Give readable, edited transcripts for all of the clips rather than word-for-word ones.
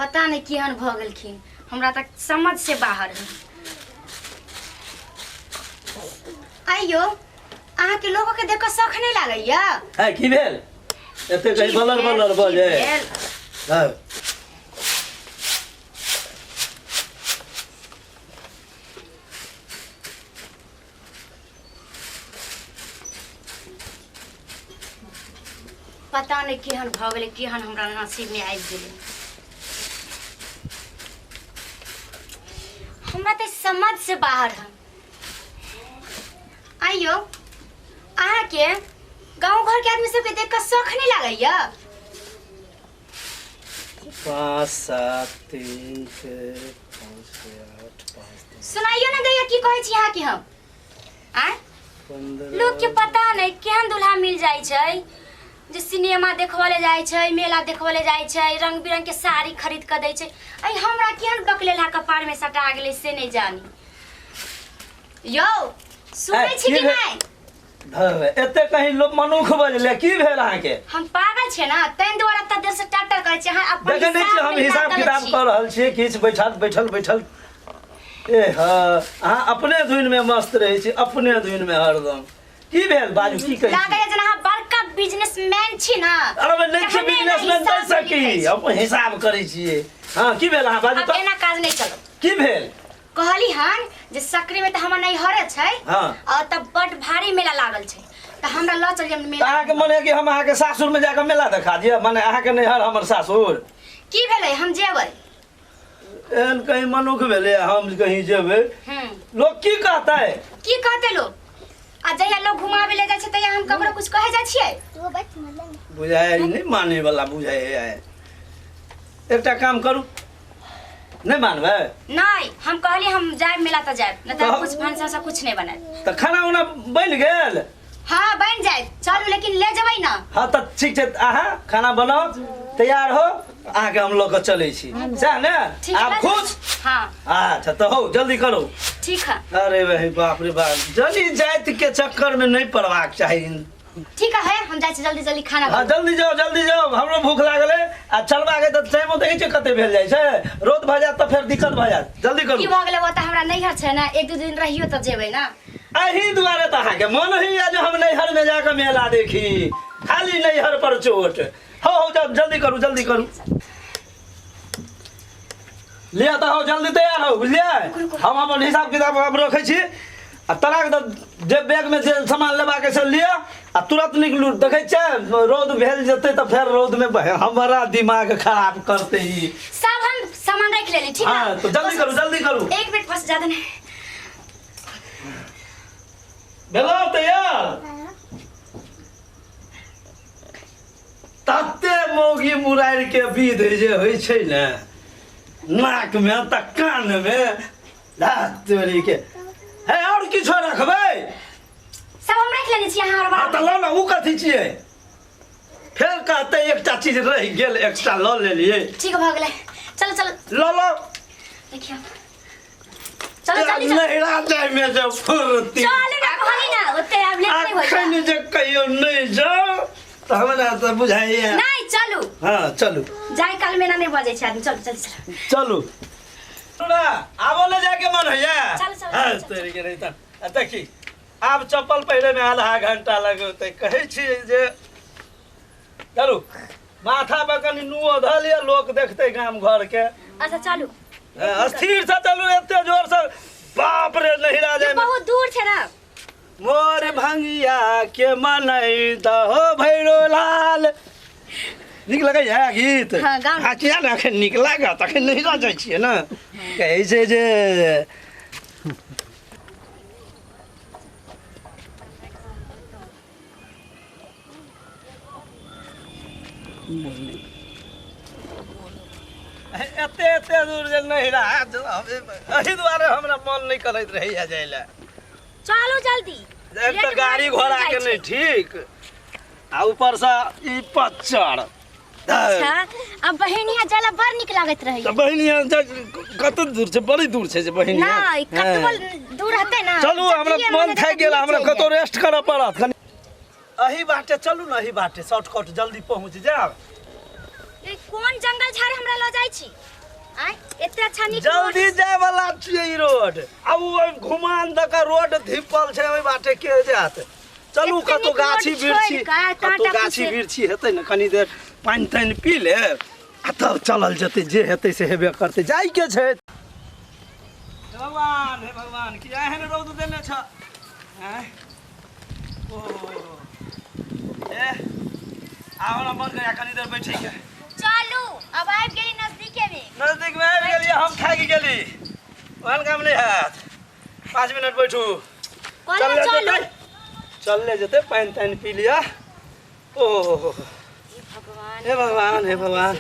पता नहि केहन भऽ गेलखिन, हमरा तऽ समझ से बाहर है। आइयो अहाँके लोगो के देख कऽ शौख नहि लागैया? है की भेल एते कहीं की बलर भेल, बलर की बजे भेल? हाँ। पता नहि केहन भऽ गेलै, केहन हमरा नसीब मे आबि गेलै। हमरा तऽ समझ से बाहर है। आइयो अहाँके गाँव घर के आदमी सबके देख कऽ शौख नहि लागैया? 5 7 3 6 5 8 5 3 सुनाइयो ने दैया की कहै छी अहाँके हम? आँय, 15। लोग के पता नहीं केहन दूल्हा मिल जाइ छै जे सिनेमा देखबऽ ले जाइ छै, मेला देखबऽ ले जाइ छै, रंग बिरंग के साड़ी खरीद कऽ दै छै। अइ हमरा केहन बकलेलहा कपार में सटा गेलै से नहि जानी। यौ सुनै ऐ, छी की कि भेल? नहि? धर, एते कहीं लोग मनुख बजले, की भेल अहाँके? हम पागल छियै ने ताहि दुआरे एते देर से टाटा करै छी। अहाँ अपन देखै नहि छियै हिसाब हम नहि हिसाब निकालि किताब छी। कऽ रहल छियै किछु बैठल बैठल बैठल। ए हँ, अहाँ अपने धुन में मस्त रहै छी, अपने धुन में हरदम। की भेल बाजू, की कहै छी? लागैया जेना अहाँ बड़का बिजनेसमैन छी ना। अरे भाई, नहि छियै तहने एना बिजनेसमैन तै हिसाब सकी लिखै छी। हम हिसाब करै छियै। हँ की भेल अहाँ बाजू अब तऽ एना काज नहि चलत। की भेल? कहली हन जे सकरी में तऽ हमर नैहरे छै। हाँ। और तब बड भारी मेला लागल छै तऽ हमरा लऽ चलियै तऽ मेला। अहाँके मन है कि हम अहाँके सासुर में जाकऽ मेला देखा दिअ? माने अहाँके नैहर हमर सासुर। की भेलै, हम जेबै। एहन कहीं मनुख भेलै हम कहीं जेबै? लोग की कहतै? की कहतै लोग? आ जहिया लोग घुमावे ले जाइ छै तहिया हम ककरो कुछ कहे जाइ छियै? बुझाइ नहि माने वाला बुझाइ है। एकटा काम करू, नहि मानबै? नहीं, हम कहली हम जायब मेला तऽ जायब, नहि तऽ तऽ- कुछ भनसा से कुछ नहीं बनायब। तऽ खाना उना बनि गेल? हाँ बन जाए, चलू, लेकिन ले जेबै ना। हाँ तऽ ठीक छै, अहाँ खाना बनाउ, तैयार हो, अहाँके हम लऽ कऽ चलै छी, सएह ने? ठीक आब है। खुश? हाँ। अच्छा तऽ हौ जल्दी करू। ठीक है। अरे भाई बाप रे बाप, जनी जाति के चक्कर में नहीं पड़बाक चाही। ठीक है, हम जाइ छी जल्दी जल्दी खाना हाँ बनाउ। जल्दी जाओ जल्दी जाओ, हमरो भूख लागल है। आ चलबा के तऽ टाइमो देखै छियै कते भेल जाइ छै, रौद भऽ जायत तऽ फेर दिक्कत भऽ जायत। जल्दी की करू। भऽ गेलै, ओ तऽ हमरा नैहर छै ने, एक दू दिन रहियो तऽ जेबै ना। एही दुआरे तऽ अहाँके मन होइया जे हम नैहर में जाकऽ मेला देखी, खाली नैहर पर चोट। हौ हौ जाउ, जल्दी करू जल्दी करू। लिअ तऽ हौ जल्दी तैयार हो, बुझलियै? हम अपन हिसाब किताब आब रखै छी आ तलाक तऽ जे बैग में जे सामान लेबाक से लिअ आ तुरंत निकलू। देखै छियै रौद भेल जेतै तऽ फेर रौद में हमरा दिमाग खराब करतै ई। सब हम सामान रख लेली, ठीक है? हाँ तो जल्दी करू जल्दी करू। एक मिनट बस, ज्यादा नहीं। भेलौ तैयार? तते मौगी मुरारि के विध जे होइ छै ने, नाक में तऽ कान में तोरी के हे। और किछो रखबै? सब हम रख लेने छी, अहाँ और हाँ तऽ लऽ ने। ओ कथी छियै? फेर कहतै एकटा चीज रहि गेल, एक्स्ट्रा लऽ लेलियै। ठीक भऽ गेलै, चलो चलो। लऽ लऽ। देखियौ, चलो जल्दी चलो। नैहरा जाय में जे फुर्ती। चलू ना, कहली ना ओते आब लेट नहीं होई। अखन जे कहियो नहि जाउ तऽ हमरा तऽ बुझाइया। नहीं चलू। हाँ चलू। जाय काल में ना नहीं बजै छै आदमी। चलू चलू चलू। चलू ना, आबो ले जाके मन होइया। चल, चल, हाँ, चल, चल। तोरी के रहिता। आ देखी आब चप्पल पहिरे में आधा घंटा लगतै। कहै छी जे चलू, माथा पर कनि नुओ धऽ लिअ, लोक देखतै गाम घर के। अच्छा चलू। हाँ, स्थिर से चलू, एते जोर से बाप रे नहिरा जाय में। बहुत दूर छै ना। मोर भंगिया के मनई दहो भैरो लाल। नीक लगैया गीत? हाँ, गाउ न। आ किया ने अखन नीक लागत, अखन नहिरा जाइ छियै ने। कहै छै जे एते एते दूर जे नहिरा, एहि दुआरे हमरा मन नहि करैत रहैया जाय लए। चलू जल्दी। एक तऽ गाड़ी घोड़ा के नहि ठीक आ ऊपर से ई पच्चर। अच्छा अब बहिनिया जाला बड़ नीक लागैत रहै। तऽ बहिनिया कते दूर छै? बड़ी दूर छै जे बहिनिया। नहीं, कतबो दूर हते ना। चलू, हमरा जतिये मन मने थाकि गेल, हमरा चलि कतौ जायब। रेस्ट करऽ पड़त कनि। एही बाटे चलू ने, एही बाटे शॉर्टकट जल्दी पहुँच जायब। ई कोन जंगल झाड़ हमरा लऽ जाइ छी? आय एते अच्छा नीक जल्दी जाय वाला छियै ई रोड आ उ घुमान द के रोड धिपल छै ओहि बाटे के जात। चलू कतौ गाछी बिरछी, कतौ गाछी बिरछी हेतै ने, कनी देर पानि तानि पी लेब आ तब चलल जेतै, जे हेतै से हेबे करतै, जाइके छै। हे भगवान, हे भगवान, कि एहन रौद देने छ। आँय ओ ए आ हमरा मन गया कनी देर बैठे के। चलू अब आबि गेली नजदीके में। नजदीक में आबि गेलियै, हम थाकि गेली, ओहन काम नहि हैत। 5 मिनट बैठू, चलू चलले जेतै, पानि तानि पी लिअ। ओ भगवान, हे भगवान, हे भगवान,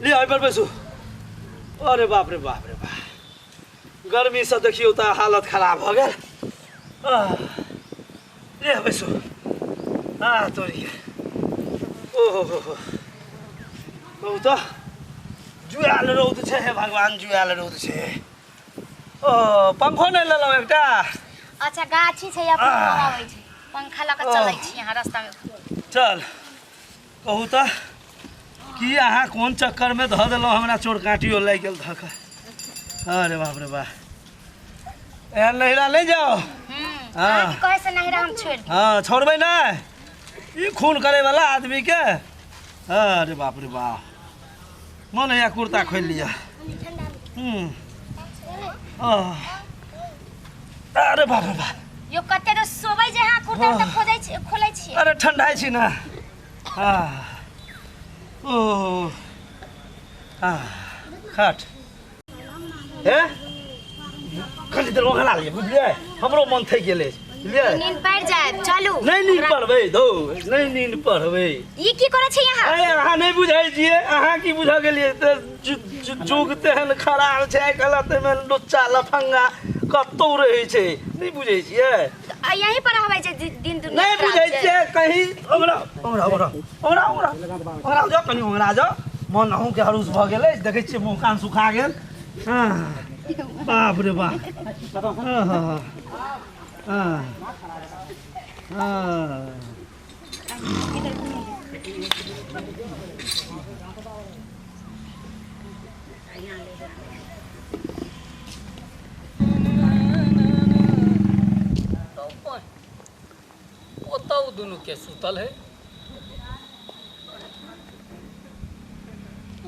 लिअ एहि पर बैसू। अरे बाप रे बाप रे बाप, गर्मीसँ देखियौ तऽ हालत खराब भऽ गेल। लिअ बैसू। आ तोरी, ओ हो हो हो, कहू तऽ जुआयल रौद छै। हे भगवान, जुआयल रौद छै। ओ पंखो नहि लेलहुँ एकटा। अच्छा गाछी छै या पंखा आबै छै, पंखा लऽ कऽ चलै छी यहाँ रास्ता में। चल कहू तऽ की अहाँ कोन चक्कर में धऽ देलहुँ हमरा, चोर काटियो लागि गेल धऽ कऽ। अरे बाप रे बाप, एहन नहिरा नहि जाओ। हाँ कहे से नहिरा हम छोड़ दी। हाँ छोड़बै नहि ई खून करे वाला आदमी के। अरे बाप रे बाप, मन हैया कुर्ता खोलि लिअ। अरे बाप रे बाप, यो कते तो सोबै जे अहाँ कुर्ता उर्ता खोजै छी, खोलै छी। अरे ठंडा छी ना। हाँ ओ हाँ खट हे खाली देर ओंघरा लिअ, बुझलियै? हमरो मन थकि गेलै, बुझलियै? नींद पड़ि जायत, चलू। नहि नींद पड़बै दौ, नहि नींद पड़बै। ई की करै छी अहाँ? अरे अहाँ नहि बुझै छियै, अहाँ की बुझऽ गेलियै? तऽ जुग तेहन खराब छै आइ काल्हि, ताहिमे लुच्चा लफंगा कतौ रहै छै, नहि बुझै छियै? यहीं पर रहबै छै दिन दुनिया नहि बुझै छियै कहीं। ओंघरा ओंघरा ओंघरा ओंघरा ओंघरा ओंघरा जाउ, कनि ओंघरा जाउ। मन अहूँके हरूस भऽ गेलै, देखै छियै मुँह कान सुखा गेल। बाप रे बाप, ओतौ दुनू के सुतल है।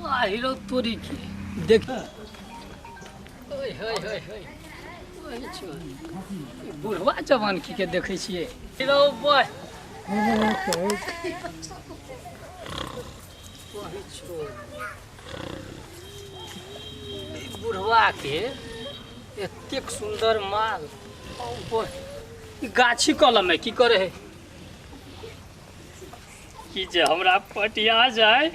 आहिरो तोरी के देख, ओए होय होय होय, ओए छो बुढ़वा जवान की के देखै छियै। रौ बय, ओए छो बुढ़वा के एतेक सुंदर माल, ई गाछी कलम में की करे है कि जे हमरा पटिया जाए,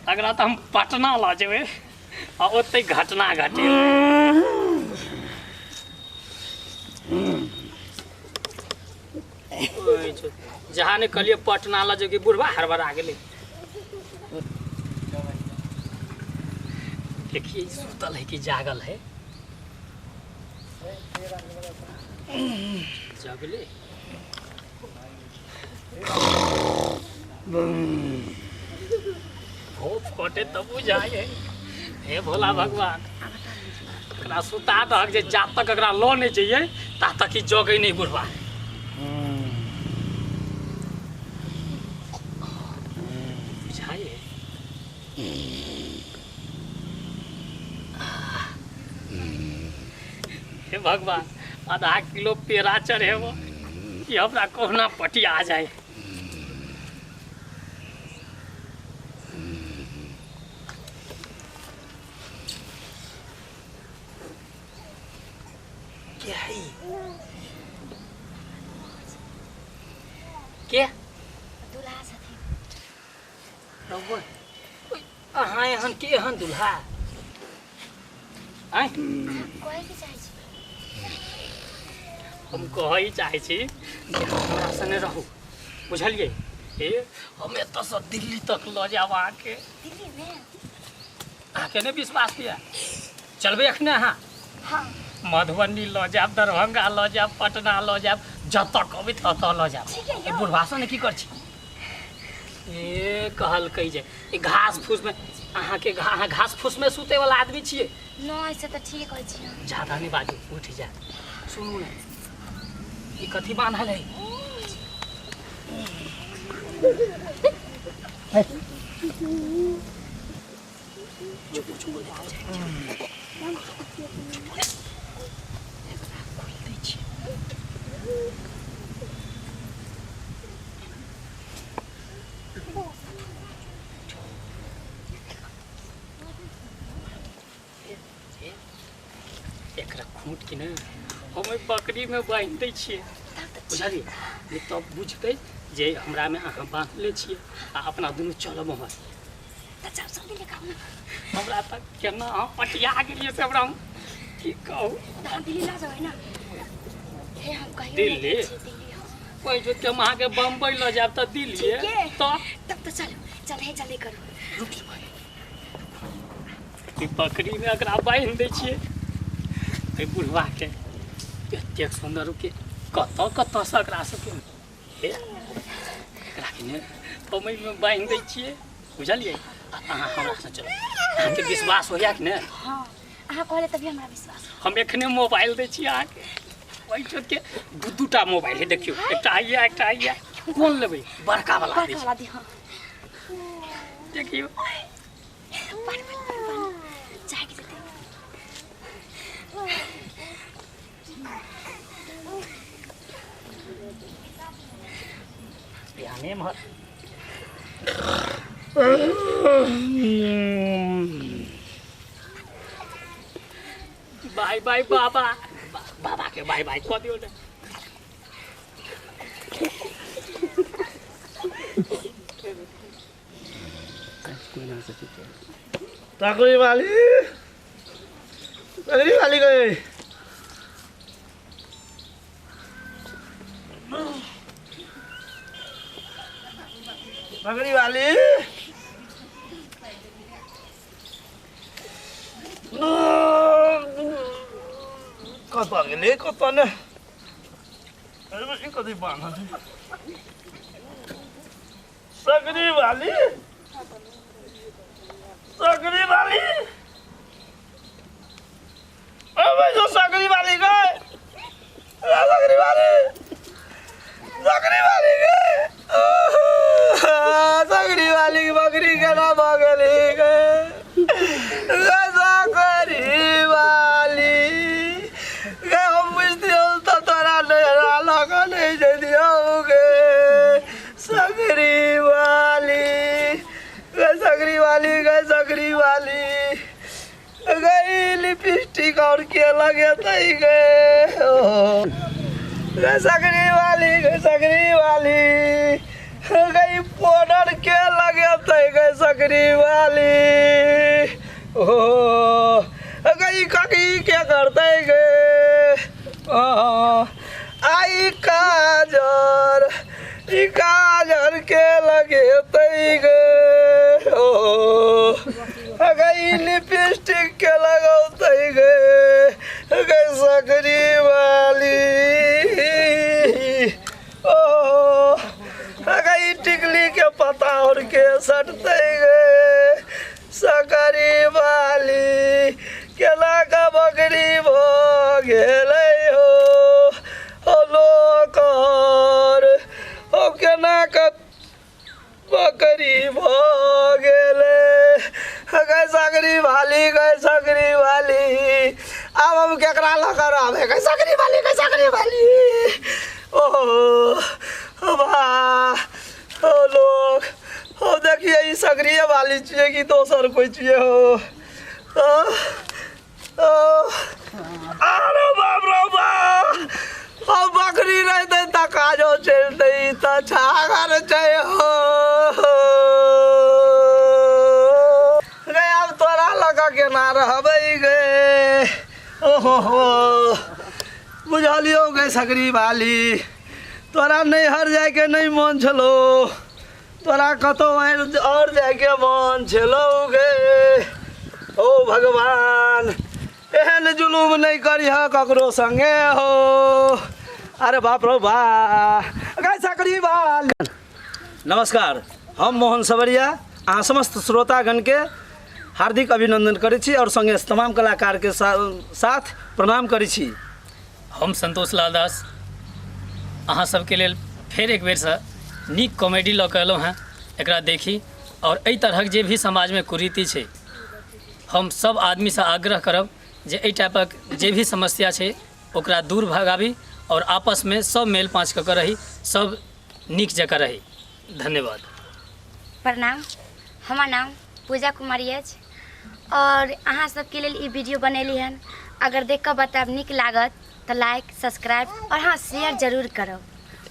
अगला तो हम पटना ला जेबै आ ओतै घटना घटे। जहाँ ने कहलिए पटना ला जेबै, बुढ़वा हड़बड़ा गेलै। देखिए सुतल है कि जागल है। जगले भोप कटे तब बुझाइ है। हे भोला भगवान, एकरा सुता दहक जे जा तक एकरा लऽ नहि जइयै ता तक ई जगै नहि बुढ़वा। बुझाइ है। हे भगवान, आधा किलो पेड़ा चढ़ेबो कि हमरा कहुना पटिया जाए। के है के दुल्हा छथिन। अहाँ एहन के एहन दुल्हा? आँय कहै के चाहै छी? हम कहै चाहै छी जे हमरा संगे रहू, बुझलियै? हे हम एतऽसँ दिल्ली तक लऽ जायब अहाँके। दिल्ली में? अहाँके नहि विश्वास यऽ? चलबै एखने अहाँ? हाँ। मधुबनी लऽ जायब, दरभंगा लऽ जायब, पटना लऽ जायब, जतऽ कहबै ततऽ लऽ जायब। बुढ़वा सँ ने की कर छी? ए कहलकै जे ई घास फूसमे अहाँके अहाँ घास फूस में सुते वाला आदमी छियै। नहि से तऽ ठीक होइ छी। ज्यादा नहीं बाजू, उठ जा। सुनू ने, ई कथी बान्हल है? चुप चुप निकल जाइ छै। चुप ने। एकरा खोलि दै छियै। एकरा खूँट के ने हम ओहि बकरी में बान्हि दै छियै, बुझलियै? नहि तब बुझतै जे हमरा में अहाँ बान्हले छियै आ अपना दुनू चलब उम्हर। तऽ चल जल्दी लेके आउ ने। हमरा तऽ केना अहाँ पटिया गेलियै से हमरा हम की कहू। तऽ अहाँ दिल्ली लऽ जेबै ने? हे हम कहियो नहि दिल्ली? गेल छी दिल्ली हम। कहै छौ कि हम अहाँके बम्बई लऽ जायब तऽ दिल्ली ठीके। तऽ तब तऽ चलू, जल्दी जल्दी करू। रुक जो भाई, ई बकरी में एकरा बान्हि दै छियै। एहि बुढ़वा के एतेक सुन्दर के कतऽ कतऽसँ एकरा सबके हे एकरा के ने हम एहिमे बान्हि दै छियै, बुझलियै? आ अहाँ हमरा से चलू, अहाँके विश्वास होइया कि ने? हँ, अहाँ कहले तभी हमरा विश्वास। हम एखने मोबाइल दै छी अहाँके। ओहि के दू दूटा मोबाइल है, देखियौ, एकटा हैया एकटा हैया। कोन लेबै? बड़का वाला दै बड़का छी। वाला दी। हँ। देखियौ। बड़ बड़ बड़ बड़ जाके जेतै। ध्यान एम्हर। बाय बाय बाबा, बाबा के बाय बाय कऽ दियौ ने। तकरी वाली, तकरी वाली गए। बकरी वाली, कतऽ गेलै कतऽ ने? अरे ई कथी बान्हल छै? सकरी वाली, सकरी वाली, अबे जो सकरी वाली गए, सकरी वाली, सकरी वाली गए, सकरी वाली की बकरी केना भऽ गेली गे? सकरी वाली गे, हम बुझतियौ तऽ तोरा नैहरा लऽ कऽ नहि जैतियौ गे। सकरी वाली गे, सकरी वाली गे, सकरी वाली गई, लिपस्टिक और के लगेतै गे? ओ गे सकरी वाली गे, सकरी वाली गई, पाउडर के लगेतै गे? सकरी वाली ओ गई, ककी के करतै गे? ओ आई काजर, ई काजर के लगेतै गे? ओ गई, लिपस्टिक के लगौतै गे? गे सकरी वाली, ओ गई, टिकली के पता और के सटतै गे? सकरी वाली, केना के बकरी भऽ गेलै हो? हो लोकर हो, केना के बकरी भऽ गेलै गै? सकरी वाली गै, सकरी वाली, आब हम केकरा लऽ कऽ रहबै गै? सकरी वाली गै, सकरी वाली, ओहो बा, ओ लोग हो, देखिए ई सकरिए वाली छियै कि दोसर कोई छियै हो? ओ, ओ, अरे बाप रे बाप, हम बकरी रहतै तऽ काजो चलतै, ई तऽ छागर छै हो गे। आब तोरा लऽ कऽ केना रहबै गे? ओहो हो, बुझलियौ गे सकरी वाली, तोरा नैहर जायके नहि मन छलौ, तोरा कतौ और जायके मन छलौ गे। ओ भगवान, एहन जुलूम नहि करिह ककरो संगे हो। अरे बाप रो बा गै सकरी वाली। नमस्कार, हम मोहन सवरिया अहाँ समस्त श्रोतागणके हार्दिक अभिनन्दन करै छी आओर सङ्गे तमाम कलाकारके साथ प्रणाम करै छी। हम संतोष लाल दास अहाँ सबके लेल फेर एक बेरसँ नीक कॉमेडी लऽ कऽ एलहुँ हेँ। एकरा देखी आओर एहि तरहक जे भी समाजमे कुरीति छै, हम सब आदमीसँ आग्रह करब जे एहि टाइपक जे भी समस्या छै ओकरा दूर भगाबी आओर आपसमे सब मेल पाँच कऽ कऽ रही, सब नीक जकाँ रही। धन्यवाद। प्रणाम, हमर नाम पूजा कुमारी अछि और अहाँ सबके लेल ई वीडियो बनेली हन। अगर देख कऽ बतायब नीक लागत तऽ लाइक, सब्सक्राइब और हाँ शेयर जरूर करब।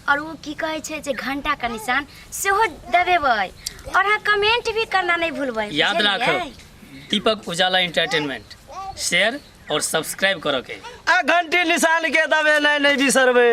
और ओ की कहै छै जे घंटा के निशान सेहो दबेबै और हाँ कमेंट भी करना नहीं भूलबै। याद बुझलियै? राखब, दीपक उजाला एंटरटेनमेंट शेयर और सब्सक्राइब करऽ के आ घंटी निशान के दबेनाइ नहि बिसरबै।